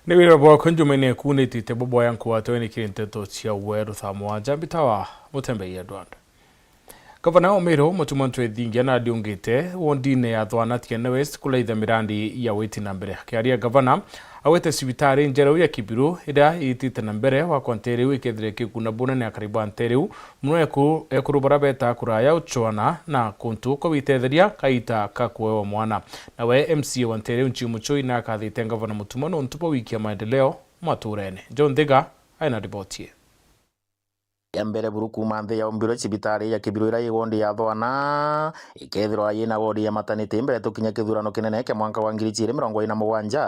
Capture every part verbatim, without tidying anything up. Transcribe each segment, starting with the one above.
Ni wira bwakwa njumaine eku nitite bubwaya nkwatwe ni kiri nteto cia weru thaa mugwanja mbitawa Mutembei Edward. Gavana wa Meru, Mutuma Ntwethingia, nariungite wondine ya Thwana Tiene West kulaitha mirandi ya witi na mbere. Akiaria gavana, augite cibitari njereu ya Kibiru iria itite na mbere gwakwa nteere iu ikethira ikiguna bunene akari ba nteere iu, muno eku-, ekuru baria betaa kuraya ucwana na kuntu kwa witetheria kaita ka kuewa mwana. Nawe M C A wa nteere iu Nchii Muchoi nakathite gavana Mutuma nontu bwa wikia maendeleo maturene. John Thiga aina riboti ii. Ya mbere buru kuuma nthi yaumbirwe cibitari ya Kibiru iria i wondi ya Thwana, ikethirwa yina wondi ya maternity mbere tukinya kithurano kinene kia mwanka wa ngiri ciiri mirongo iri na mugwanja.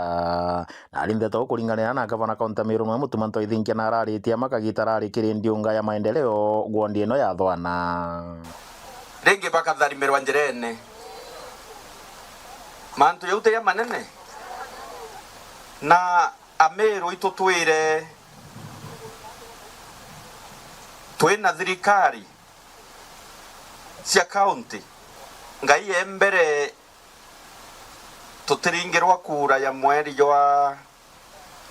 Na ari ndeto kuringanira na gavana kaunti ya Meru nwe Mutuma Ntwethingia na araritie ama kagita arari kiri ndiunga ya maendeleo wondi ino ya Thwana. Ringi bakatharimirwa njirene. Mantu jau ti jamanene. Na Ameru itutwire twina thirikari cia kaunti, Ngai e mbere, tutiringirwa kura ya mweri jwa,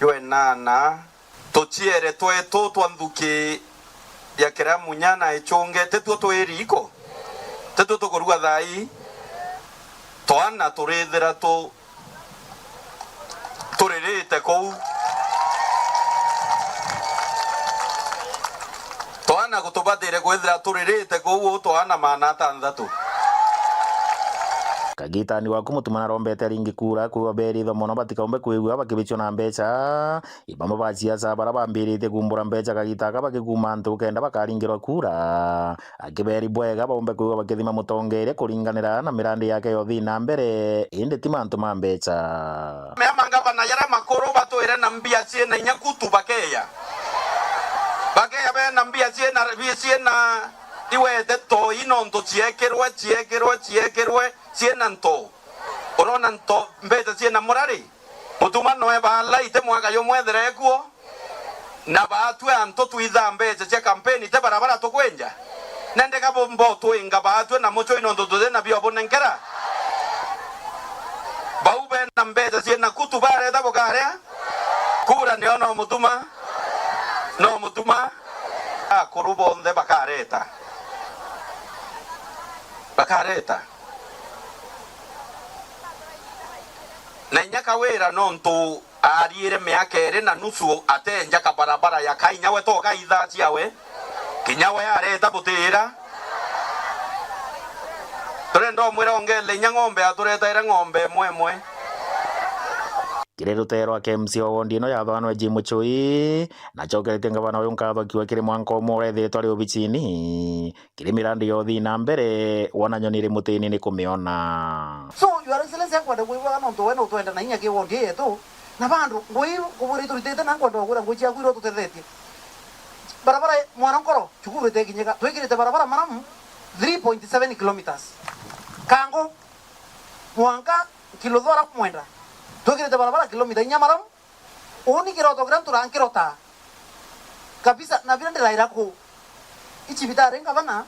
jwa enana, tuciere twetu twa nthuki ya kiramunya na icunge, tituo twi riko, tituo tukuruga thai, twana turithira tu turirite kuu. Twana gutubatire kwithira turirite kuu, uu twana maana atanthatu. Kagitani waku Mutuma narombete aringi kura, kwiwa beritho mono batikaumbe kwigua bakibicua na mbeca. Ibamwe ba siasa bara bambiritie kumbura mbeca kagita aka bakikuma antu kenda bakaringirwa kura. Akiberi bwega baumbe kwigua bakithima mutongeria kuringanira na mirandi yake yothi na mbere, indi ti mantu ma mbeca. Mea mangavana jaria makuru batwire na mbia ciina inya kutu bakeya. Bakeya bena mbia ciina, ciina iwete toi nontu ciekirwe, ciekirwe, ciekirwe, ciina nto. Urona nto, mbeca ciina murari? Mutuma noe baalai, ti mwaka jumwe ethira ekuo. Na baatue antu twithaa mbeca cia kampeni, ti barabara tukwenja? Nende ka bumba utwinga baatue na mucui nontu tuti na bio bunenkera? Bau bena mbeca ciina kutu bareta bukaria? Kura nio no Mutuma? No Mutuma? Akuru bonthe bakareta. Bakareta. Na inya Kawira nontu aariire miaka iri na nusu atenja kabarabara ya ka inya we to kaitha ciawe, kinya we areta butiira. Turenda umwira ongele inya ng'ombe aturetaire ng'ombe imwe imwe. Kiri ruteere rwa K M C wa wondi ino ya Thwanwe Jim Muchui, nacokeretie ngavana uyu nkatho akiuga kiri mwanka umwe uria ethitwe ari obicini, kiri mirandi ya uthii na mbere, wona nyoni iri mutini ni kumiona. So, Your Excellency, nkwenda kwigua nontu we nutwenda na inya ki wondi ii yetu, na bandu ngui iu kubwira ituritite na nkwenda kwira ngui ciaku iria ututethetie. Barabara Mwaronkoro, cukuru itekinyika, twikirite barabara maramu three point seven kilometres. Kangu, mwanka Kiluthora kumwenda, twikirite barabara kilomita inya maramu. Uu ni kiroto kiria ntura-, nkirotaa kabisa, na biria ndiraira ku icibitari ngavana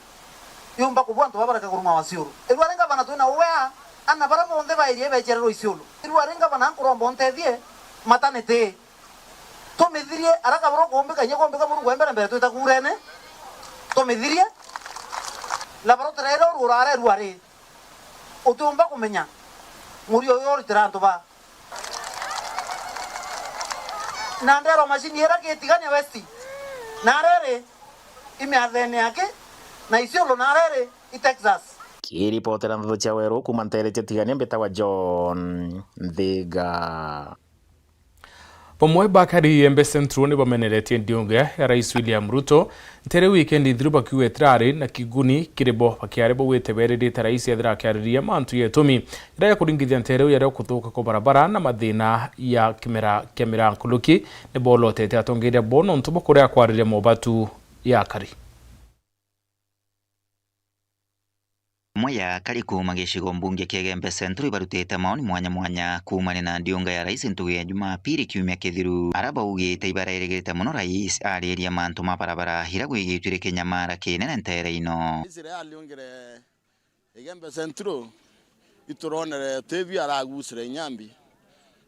yumba kubua antu baba bareka kuruma wa Isiolo. Irua ri ngavana twina uwea, ana bara bonthe ba area ibecererwe Isiolo. Irua ri ngavana nkuromba untethie maternity. Tumithirie ara kaburu kumbika inya kumbika Murungu e mbere mbere twita kurene. Tumithirie. Laboratory iria ururare irua ri. Utiumba kumenya muri uyu uritira antu ba. Na nderwa macini ira Kitigania West, na riri imiathene yake, na Isiolo na riri i Texas. Kiripotera ndeto cia weru kuma nteere cia Tigania, mbitagwa John Nthiga. Bamwe bakari Igembe Central ni bameneretie ndiunge ya Rais William Ruto, ntere weekend nthiru bakiuga itirari na kiguni kiri bo, bakiari baugite beririte rais ethira akiariria mantu ya itumi iria ya kuringithia ntere iu yaria kuthuka kwa barabara na mathina ya kimera kia miraa nkuruki. Ni bolotete atongeria bo nontu bwa kuria kwariria mobatu ya akari. Amwe ya akari kuuma gicigo mbunge kia Igembe Central ibarutite maoni mwanya mwanya kuumania na ndiunga ya rais ntugu ya Jumapili kiumia kithiru, ara baugite ibareregete mono rais ariria mantu ma barabara ira gwigitwire kinyamara kinene ntere ino. Rais riria ariungire Igembe Central, ituronere tibi aragucire inyambi.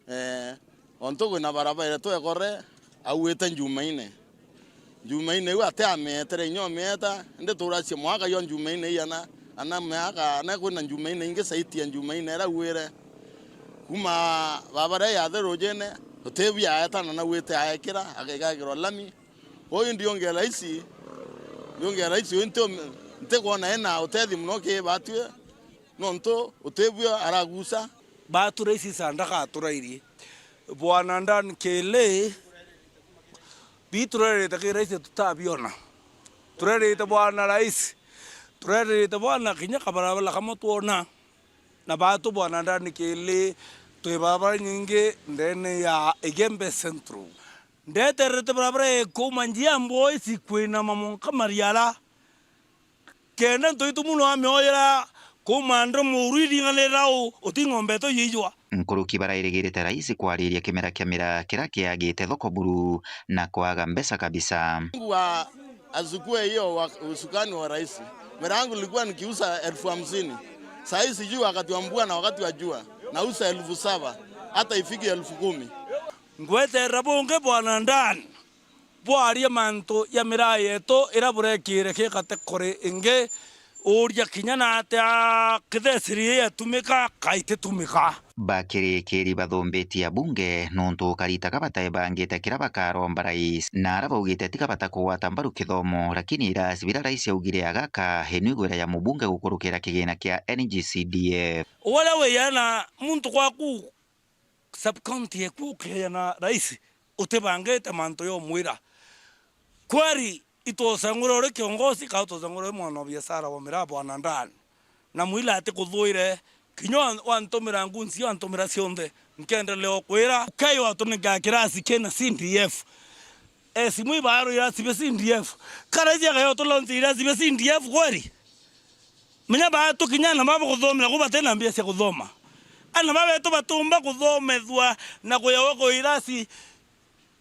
Eh, Ontu kwina barabara iria twekore, auite Njumaine. Njumaine iu ati amietere inya omieta, indi turacia mwaka yo Njumaine iu ana, ana miaka, ana kwina Njumaine ingi saiti ya Njumaine iria auire. Kuma barabara ii ya thi rujine, utibia aetana na auite aekira, agekagirwa lami. Uyu ndiongea raisi, ndiongea raisi uyu nti-, ntikwona ena utethi mono ki batwi, nontu utibua aragusa. Batu raisi sanda gaturairie. Bwana Dan Kili, bi turerite ki raisi tutabiona. Turerite bwana raisi, turerite bwana kinya kabarabara kamwe twona. Na batu bwana Dan Kili, twi barabara nyingi ndene ya Igembe Central. Ndeterete barabara ikuuma njia Mboisi kwinama mwanka Mariara. Kenda ntoitu muno amioyera kuuma ndro muru iringanira u, uti ng'ombe to yijwa. Nkuruki barairigirite raisi kwariria kimera kia miraa kiria kiagite thoko buru na kwaga mbeca kabisa. Wa achukue hiyo wa-, usukani wa rais. Mera yangu nilikuwa nikiuza elfu hamsini. Saa hii sijui wakati wa mvua na wakati wa jua. Nauza elfu saba. Hata ifiki elfu kumi. Ngweterera bungi bwana Dan bwaria mantu ya miraa yetu iria burekire ki kategori ingi, uria kinya na atia kithesiri yatumika, kai titumika. Bakirikiri bathumbitie abunge nuntu ukaritaga bataebangite kiria bakaromba rais, na aria baugite tiga batakugwata mbaru kithomo, lakini irasi biria rais augire agaka, inu igwira ya mubunge gukurukira kigina kia N G C D F. Uria wiana muntu gwaku sub county eku ukiana rais utibangite mantu ya umwira. Kweri itwosang'ura uri kiongozi, ka utwosang'ura uri mwana wa biashara wa miraa bwana Dan. Na mwila ati kuthuire, kinya wa-, wantumira ngunzi, wantumira cionthe, nkendelea ukwira. Ukai watunika kirasi kina C D F. E, simu ibaru irasi bia C D F. Karaisi akaya utulonzi irasi bia C D F kweri? Menya batu kinya ana baba kuthomera ku batina mbia cia kuthoma. Ana babetu batumba kuthomethua na kuyawa kwa irasi,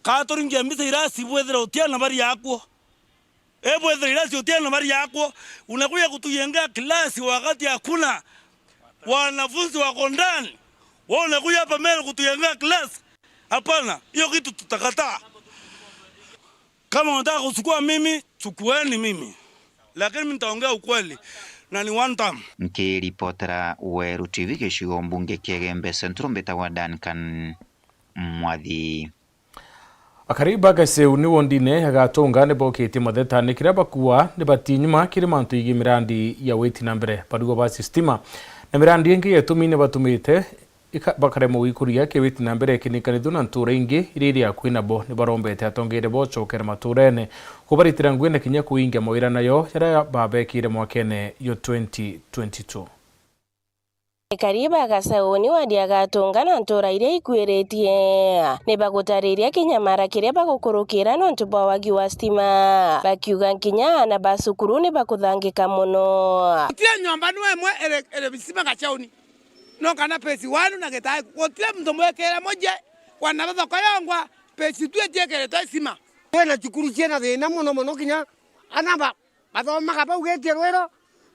ka turingia mbica irasi bwethira utiana bari akwo. E, bwethira irasi utiana bari akwo, unakuja kutujenga klasi wakati hakuna wanafunzi wako ndani. Wewe unakuja hapa Meru kutujenga klasi? Hapana, hiyo kitu tutakataa. Kama unataka kuchukua mimi, chukueni mimi. Lakini mimi nitaongea ukweli. Na ni one time. Nkiripotera Weru T V gicigo mbunge kia Igembe Central, mbitagwa Duncan Mwathi. Akari ba Gaceu ni wondine ya Gatunga ni bokitie matheta ni kiria bakua ni bati nyuma kiri mantu igi mirandi ya witi na mbere, barigwa ba stima na mirandi ingi yetumi ni batumite ika-, bakaremwa gwikuria kiwiti na mbere kinikanithua na ntura ingi iria iri akui nabo. Ni barombete atongeria bocokera maturene kubaritira ngugi na kinya kuingia mawira nayo jaria babekire mwakene yo twenty twenty-two. Ekari ba Gacauni wadi ya Gatunga na ntura iria ikwiritie ni bagutariria kinyamara kiria bagukurukira nontu bwa wagi wa stima, bakiuga nkinya aana ba cukuru ni bakuthangika mono. Gutiri nyomba nu imwe iri, iri stima Gacauni. No kana phase one na Gitae, gutiri muntu mwekere muje, wana thoko yongwa, phase two itiekeretwe isima. Twina cukuru ciina thina mono mono, kinya ana ba-, bathomaga baugitie rwiro,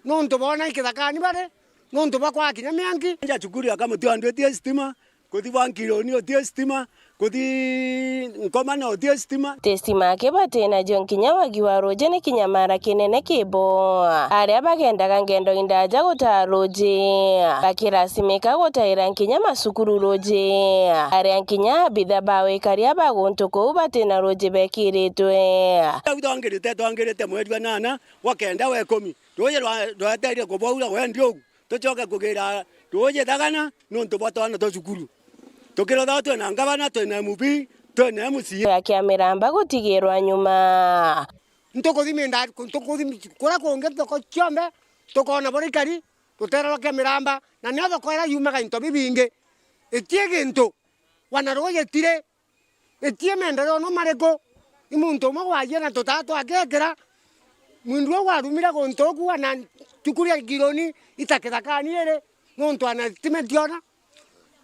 nontu boona i kithakani bari, nontu bwa kwaga kinya mianki. Nja cukuru ya Kamutio ndwitie stima, kuthi bwa Nkironi uti stima, kuthi Nkomana uti stima. Ti stima aki bati najo nkinya wagi wa ruji ni kinyamara kinene kibo. Aria bagendaga ngendo indaja gutaa ruji, bakirasimika gutaira nkinya macukuru ruji. Aria nkinya abitha ba wikaria ba guntu kuu bati na ruji bekiritwe. Riu twangirite, twangirite mweri wa nana, wa kenda, wa ikumi. Ruji rwa-, rwateire kubwaura wendi ugu. Tucoke kugira ruuji thagana niuntu bwa twana twa cukuru. Tukirothaga twina ngavana, twina M P, twina M C A. Ya kia miramba gutigirwa nyuma. Ntukuthimi nda-, ntukuthimi kuria kungi thoko cionthe, tukoona buria ikari, ruteere rwa kia miramba, na nio thoko iria yumaga into bibingi. Itie gintu, wana ruuji tiri, Itie maendeleo no mariku? I muntu umwe waajie na tutaa twakekira. Mwindi uu warumire guntu uku wana cukuru ya Ngironi ita kithakani iri, nontu ana stima ndiona.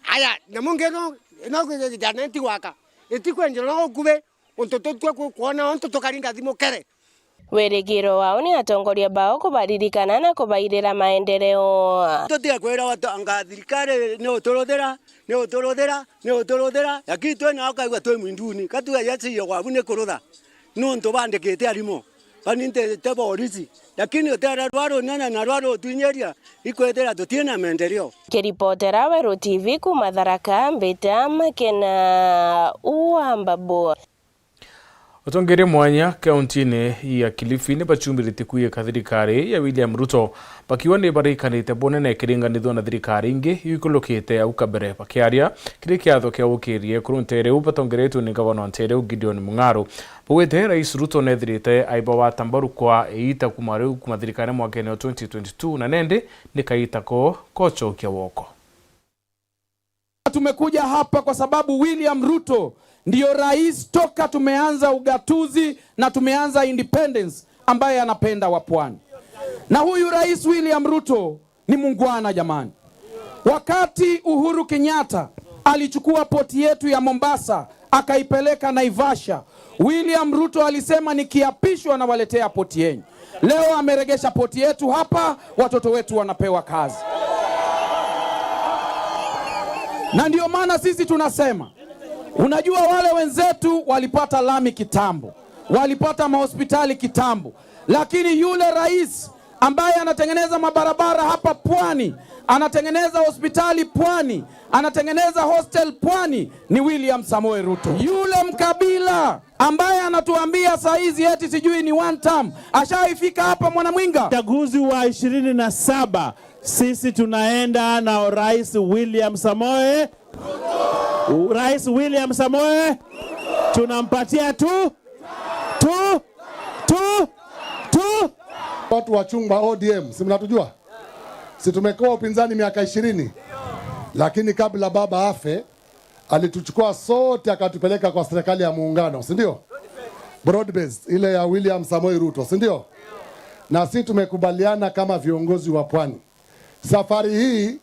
Aya, nyamu ingi no, no jana iti gwaka. Iti kwenjirwa no gukubi, untu tutue ku-, kwona untu tukaringa thimu kere. Wirigiro wao ni atongoria bao kubaririkana na kubairira maendeleo. Tutiga kwirawa anga thirikari ni uturuthira, ni uturuthira, ni uturuthira, lakini twi nao kaigua twi mwinduni. Katuga yasiyo gwabu ni kurutha, nuntu bandikite arimo. Bani nti te borisi, lakini utera rwa runene na rwa rutwinyiria, ikwithira tutina maendeleo. Kiripotera Weru T V kuma Tharaka, mbita Makena wa Mbabu. Utongeria mwanya kaunti-ini ya Kilifi ni bacumbiritie kwiyika thirikari ya William Ruto, bakiuga ni barikanite bunene kiringanithua na thirikari ingi iikulukite au kabere. Bakiaria kiri kiatho kia ukirie kuru ntere iu batongeretue ni ngavana wa ntere iu Gideon Mung'aro, baugite Rais Ruto nethirite aibawata mbaru kwa iita kuma riu, kuma thirikari mwakene wa twenty twenty-two, na nendi ni kaita ko kocokia woko. Tumekuja hapa kwa sababu William Ruto ndio rais toka tumeanza ugatuzi na tumeanza independence, ambaye anapenda wapwani. Na huyu Rais William Ruto ni mungwana jamani. Wakati Uhuru Kenyatta alichukua poti yetu ya Mombasa akaipeleka Naivasha, William Ruto alisema, "Nikiapishwa nawaletea poti yenyu." Leo ameregesha poti yetu hapa, watoto wetu wanapewa kazi. Na ndio maana sisi tunasema, unajua wale wenzetu walipata lami kitambo, walipata mahospitali kitambo, lakini yule rais ambaye anatengeneza mabarabara hapa pwani, anatengeneza hospitali pwani, anatengeneza hostel pwani, ni William Samoei Ruto. Yule mkabila ambaye anatuambia saa hizi eti sijui ni one term, ashaifika hapa Mwanamwinga? Uchaguzi wa ishirini na saba, sisi tunaenda na Rais William Samoei. Rais William Samoei, tunampatia tu, tu, tu, tu. Watu wa chungwa O D M, si mnatujua? Si tumekuwa upinzani miaka ishirini? Lakini kabla baba afe, alituchukua sote akatupeleka kwa serikali ya muungano, si ndio? Broad based, ile ya William Samoei Ruto, si ndio? Na si tumekubaliana kama viongozi wa pwani. Safari hii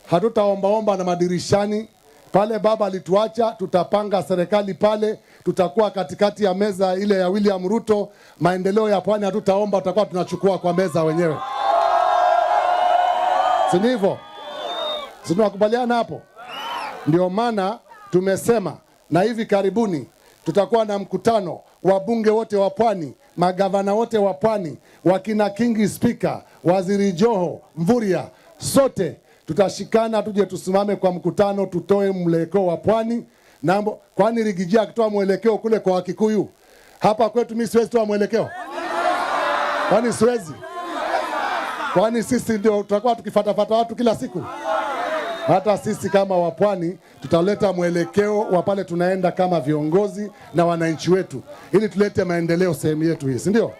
hatutaombaomba na madirishani. Pale baba alituacha, tutapanga serikali pale, tutakuwa katikati ya meza ile ya William Ruto. Maendeleo ya pwani hatutaomba, tutakuwa tunachukua kwa meza wenyewe. Si ni hivyo? Si tunakubaliana hapo? Ndio maana tumesema, na hivi karibuni tutakuwa na mkutano wa bunge wote wa pwani, magavana wote wa pwani, wakina Kingi Spika, Waziri Joho, Mvurya, sote tutashikana tuje tusimame kwa mkutano, tutoe mwelekeo wa pwani. Na mbo-, kwani Rigiji akitoa mwelekeo kule kwa Wakikuyu, hapa kwetu mimi siwezi toa mwelekeo? Kwani siwezi? Kwani sisi ndio tutakuwa tukifatafata watu kila siku? Hata sisi kama wapwani tutaleta mwelekeo wa pale tunaenda kama viongozi na wananchi wetu, ili tulete maendeleo sehemu yetu hii, si ndio?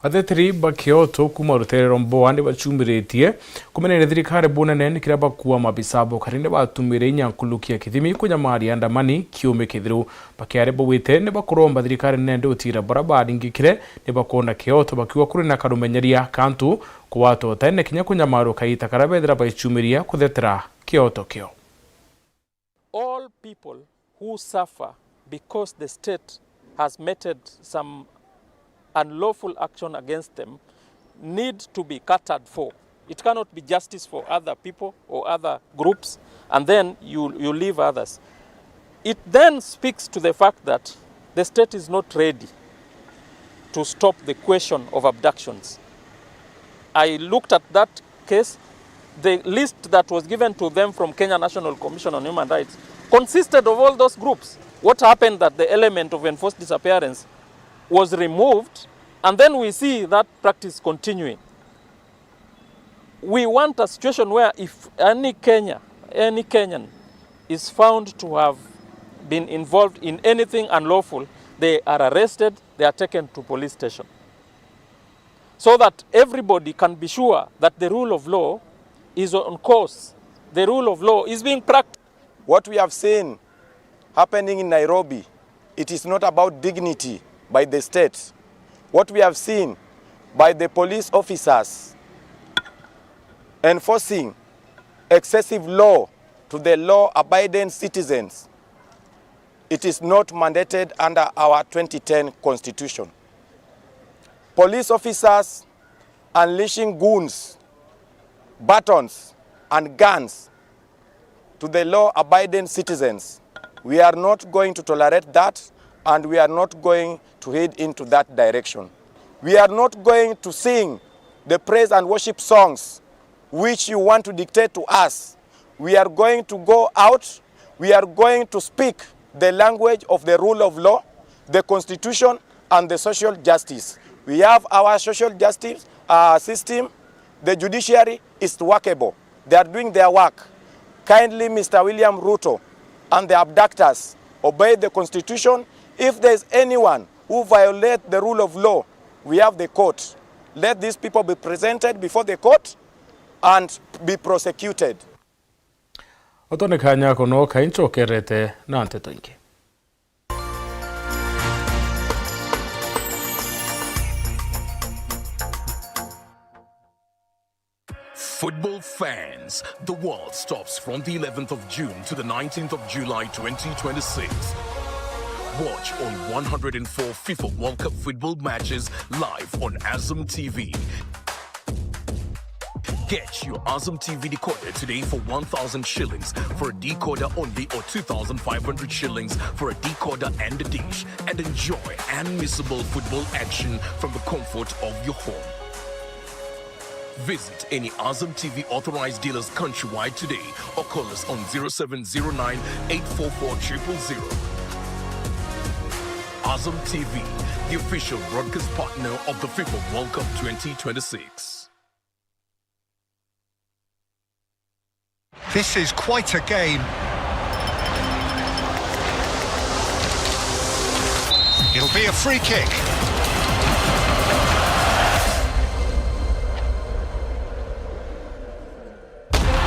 Atheteri ba Kioto kuuma ruteere rwa Mboa ni bacumbiritie kumeneria thirikari bunene ni kiria bakuua mabisa bo kari ni batumire inya nkuluki ya kithimi kunyamaria andamani kiumia kithiru. Bakiaria baugite ni bakuromba thirikari nene ndi utiira baria baringikire ni bakwona Kioto, bakiuga kuri na karumenyeria ka antu kugwatwa utene kinya kunyamaruka iita karia bethira baicumiria kuthetera Kioto kio. All people who suffer because the state has meted some unlawful action against them need to be catered for. It cannot be justice for other people or other groups and then you, you leave others. It then speaks to the fact that the state is not ready to stop the question of abductions. I looked at that case, the list that was given to them from Kenya National Commission on Human Rights consisted of all those groups. What happened that the element of enforced disappearance was removed, and then we see that practice continuing? We want a situation where if any Kenya, any Kenyan is found to have been involved in anything unlawful, they are arrested, they are taken to police station, so that everybody can be sure that the rule of law is on course, the rule of law is being practiced. What we have seen happening in Nairobi, it is not about dignity by the state. What we have seen by the police officers enforcing excessive law to the law-abiding citizens, it is not mandated under our twenty ten constitution. Police officers unleashing goons, batons, and guns to the law-abiding citizens. We are not going to tolerate that, and we are not going to head into that direction. We are not going to sing the praise and worship songs which you want to dictate to us. We are going to go out, we are going to speak the language of the rule of law, the constitution, and the social justice. We have our social justice, uh, system. The judiciary is workable. They are doing their work. Kindly, Mister William Ruto and the abductors, obey the constitution. If there is anyone who violate the rule of law, we have the court. Let these people be presented before the court and be prosecuted. Oto ni kanya kono kainchokerete na nteto ingi. Football fans, the world stops from the eleventh of June to the nineteenth of July twenty twenty-six. Watch all one hundred and four FIFA World Cup football matches live on Azam T V. Get your Azam T V decoder today for one thousand shillings for a decoder only, or two thousand five hundred shillings for a decoder and a dish, and enjoy unmissable football action from the comfort of your home. Visit any Azam T V authorized dealers countrywide today or call us on zero seven zero nine, eight four four, triple zero. Azam T V, the official broadcast partner of the FIFA World Cup twenty twenty-six. This is quite a game. It'll be a free kick.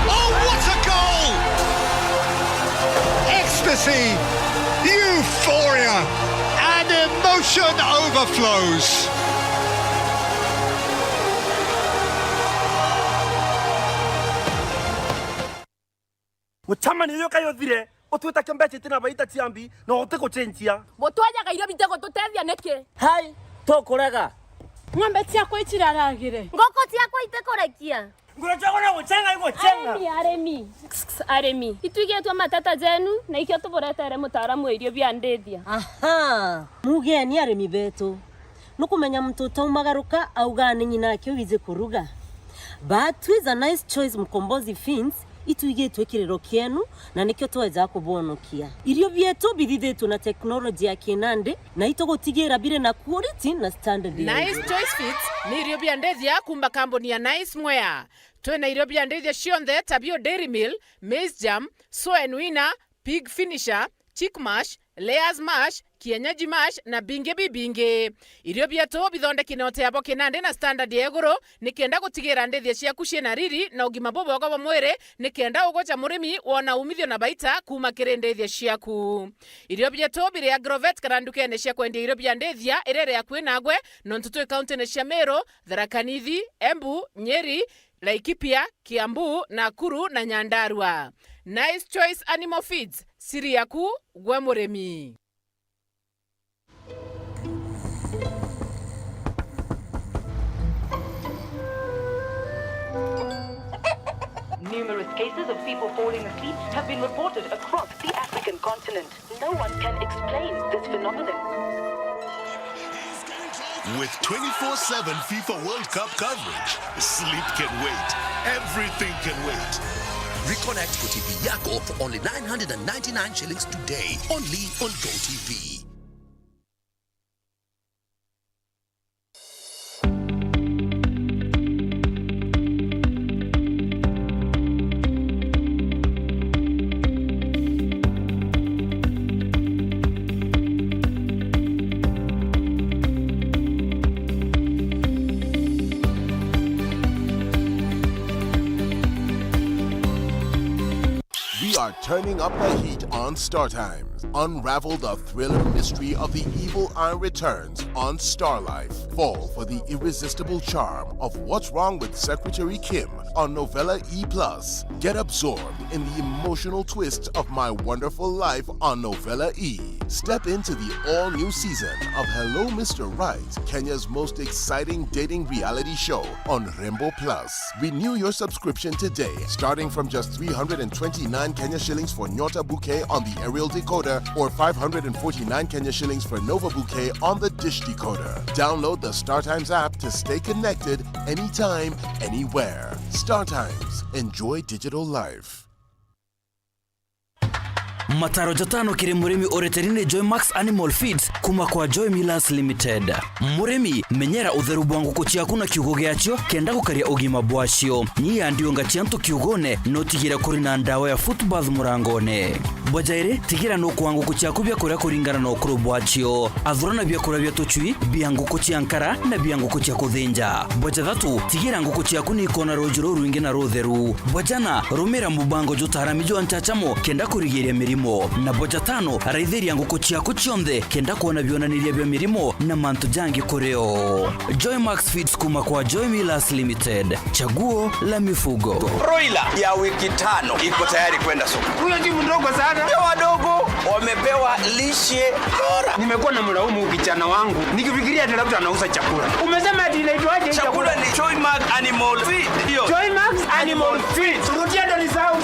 Oh, what a goal! Ecstasy, euphoria, and emotion overflows. Mucemanio uyu kai uthire, utwita kio mbeca itina baita ciambi, na utigucenjia. Gutwajaga irio bitigututethia niki? Hai, tukurega. Ng'ombe ciakwa iciraragire. Nguku ciakwa itikurekia. Nguru ciakwa no gucenga igucenga. Arimi, arimi. Arimi. Itwigitwe mateta jenu, na ikio tuburetere mutaaramu wa irio bia ndithia. Aha. Mugeni arimi betu. Nukumenya muntu utaumagaruka augaa ni ng'ina ake wiji kuruga. But twiza Nice Choice Mkombozi Feeds, itwigitwe kiriro kienu, na nikio tweja kubonokia. Irio bietu bithithitwe na teknoloji ya kinandi, na itugutigira biri na quality na standard ya iguru. Nice Choice Feeds ni irio bia ndithia kuuma kambuni ya Nice Mwea. Twina irio bia ndithia cionthe ta bio Dairy Meal, Maize Germ, Soen Winner, Pig Finisher, Chick Mash, Layers Mash, Kienyeji Mash na bingi bibingi. Irio bietu bithondeki na utea bwa kinandi na standard ya iguru, nikenda gutigira ndithia ciaku ciina riri na ugima bubwega bwa mwiri, nikenda ugoca murimi wona umithio na baita kuuma kiri ndithia ciaku. Irio bietu biri Agrovet kana ndukene cia kwendia irio bia ndithia iria iri akui nagwe, nontu twi kauntine cia Meru, Tharaka Nithi, Embu, Nyeri, Laikipia, Kiambu, Nakuru na Nyandarua. Nice Choice Animal Feeds, siri yaku gwe murimi. Numerous cases of people falling asleep have been reported across the African continent. No one can explain this phenomenon. With twenty-four seven FIFA World Cup coverage, sleep can wait. Everything can wait. Reconnect ku T V yako for only nine hundred and ninety-nine shillings today, only on GoTV. We are turning up the heat on Star Times. Unravel the thriller mystery of the evil eye returns on Star Life. Fall for the irresistible charm of What's Wrong with Secretary Kim on Novella E plus. Get absorbed in the emotional twist of My Wonderful Life on Novella E. Step into the all-new season of Hello Mister Right, Kenya's most exciting dating reality show on Rembo Plus. Renew your subscription today, starting from just three hundred and twenty-nine Kenya shillings for Nyota Bouquet on the aerial decoder or five hundred and forty-nine Kenya shillings for Nova Bouquet on the dish decoder. Download the StarTimes app to stay connected anytime, anywhere. StarTimes. Enjoy digital life. Mataro jatano kiri murimi ureteri ni Joy Max Animal Feeds kuma kwa Joy Millers Limited. Murimi, menyera utheru bwa nguku ciaku na kiugo giacio kenda gukaria ugima bwacio. Nyia ndiunga cia antu kiugone, no tigire kuri na ndawa ya foot bath murangone. Bwa jairi, tigira nukwa nguku ciaku biakuria kuringana na ukuru bwacio. Athurana biakuria bia tucui, bia nguku cia nkara na bia nguku cia kuthinja. Bwa jathatu, tigira nguku ciaku ni ikona ruuji rurwingi na rutheru. Bwa jana, rumira mubango jutaarami jwa nchachamo kenda kurigiria mirimo. Na bwa jatano, raithiria nguku ciaku cionthe kenda kwona bionaniria bia mirimo na mantu jangi kuri o. Joy Max Feeds kuma kwa Joy Millers Limited. Chaguo la mifugo. Broiler ya wiki tano iko tayari kwenda soko. Huyo si mdogo sana. Ndio wadogo wamepewa lishe bora. Nimekuwa na mlaumu kijana wangu nikifikiria ati labda anauza chakula. Umesema ati inaitwaje hii chakula? Chakula ni Joy Max Animal Feed. Hiyo. Joy Max Animal Feed. Rudia ndo nisahau.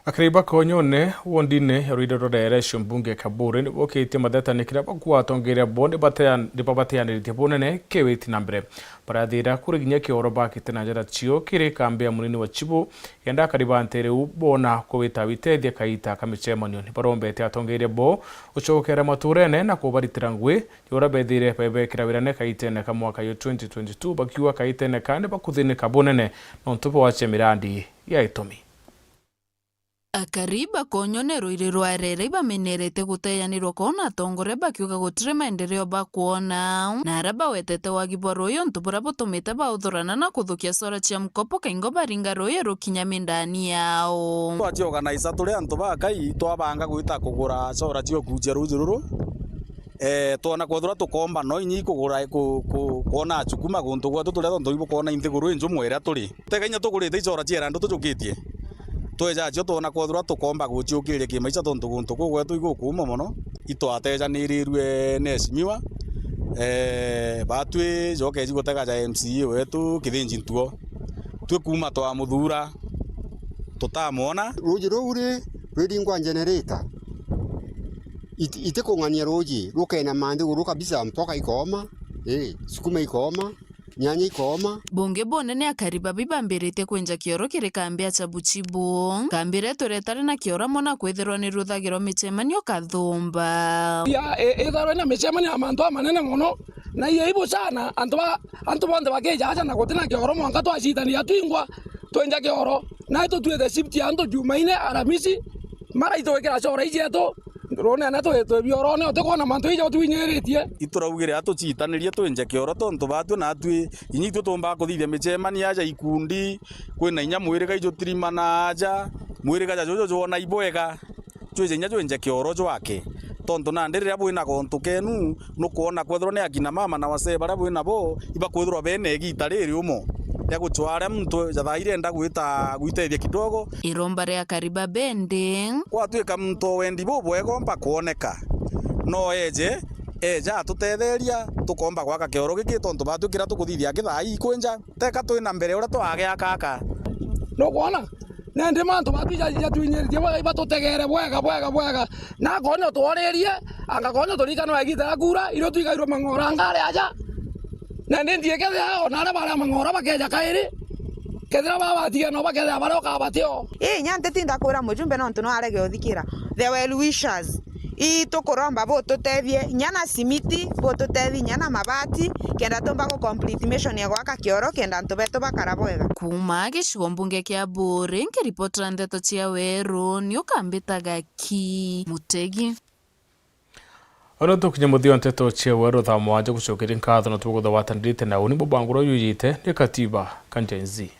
Akari ba Konyone wondine ya Ruiru rwa Direction mbunge Kaburi nibokitie matheta ni kira bakuwa atongeria bo ni batean-, ni babateaniritie bunene kiwiti na mbere. Barathira kuri kinya kioro bakite na njara cio kiri kambi ya munini wa Chibu, kenda akari ba ntere u bona kuwita witethia kaita ka micemanio. Ni barombete atongeria bo gucokera maturene na kubaritira ngui, uria bethire bebekira wirane kaitene ka mwaka yo twenty twenty-two, bakiuga kaitene ka ni bakuthinika bunene nontu bwacia mirandi ya itumi. Akari ba Konyone ruiri rwa Rere ibamenerete guteyanirwa kwona atongoria bakiuga gutiri maendeleo bakwona, na aria bawetete wagi bwa ruuji untu buria butumite bauthurana na kuthukia cora cia mkopo kaingo baringa ruuji rukinya mindani yao. Twaci organizer turi antu bakai twabanga gwita kugura cora cia ukucia ruuji ruru. Eh, twona kwethirwa tukomba no inya ikugura ku-, ku-, kwona acukuma guntu gwetu turia tontu ibukwona i nthiguru injumwe iria turi. Tega inya tugurite icora cia irandu tujukitie. Tweja acio twona kwethirwa tukomba guciukiria kimaisha tontu guntu kuu gwetu igukuuma mono. Itwatejanirirue ni eshimiwa, eh, batwi jokeji gutega ja M C A wetu Kithinji Ntuo. Twi kuuma twamuthura, tutamwona. Ruuji ruu ri, rwiringwa generator. Iti-, itikung'ania ruuji, rukena manthiguru kabisa, mpoka ikooma, ii, sukuma ikooma, nyanya ikooma. Bungi bunene akari babi bambiritie kwenja kioro kiri kambi ya Chabuchibu. Kambi iria ituretare na kioro mono kwithirwa ni ruthagirwa micemanio kathumba. Ya, i-, itharwe na micemanio ya mantu amanene mono, na iyo ibucana, antu ba, antu bonthe bakija aja na gutina kioro mwanka twacitania twingwa, twenja kioro. Na itutwite shift ya antu Jumaine, Aramisi, mara itwikira cora icietu, runene twi, twi biorone, utikwona mantu ija utwinyiritie. Ituraugire atucitanirie twinje kioro tontu batwi natwi, inya itwi tumbaa kuthithia micemanio aja ikundi, kwina inya mwiriga ijutirimana aja, mwiriga ja juju jwona ibwega. Twije inya twinje kioro jwake. Tontu nandi riria bwina gontu kenu, nukwona kwethirwa ni akina mama na wasee baria bwina bo, ibakwithirwa bena igita riri umo ria gucwaria muntu ja thaa irenda gwita, gwitethia kidogo. Iromba ria Kariba Bende. Kwatwika muntu o wendi bubwega omba kwoneka, no eje, eja atutetheria, tukomba gwaka kioro giki tontu batwikira tukuthithia aki thaa ii kwinja. Teka twina mbere uria twagiaka aka. Nukwona? Nandi mantu batwija jatwinyiritie bwega, ibatutegere bwega, bwega, bwega. Na akonya utworirie, anga konya turikana igita ria kuura, irio twigairwe mang'ora ngari aja. Nandi nthie kethira ona aria baria mang'ora bakeja kairi, kethira babatigana bakethira baria ukabatio. Ii, inya ntitinda kwira mujumbe nontu no arege uthikira. The well wishers. Ii, tukuromba bututethie inya na simiti, bututethie inya na mabati, kenda tumba gu complete mission ya gwaka kioro, kenda antu betu bakara bwega. Kuuma gicigo mbunge kia Buuri, nkiripotera ndeto cia Weru, ni ukambitaga Ki Mutegi. Ono tukinye muthia nteto cia Weru thaa mwanja gucokeria nkatho na tuguthawatanirite na uni bubanguro yuyite ni katiba ka Gen Z.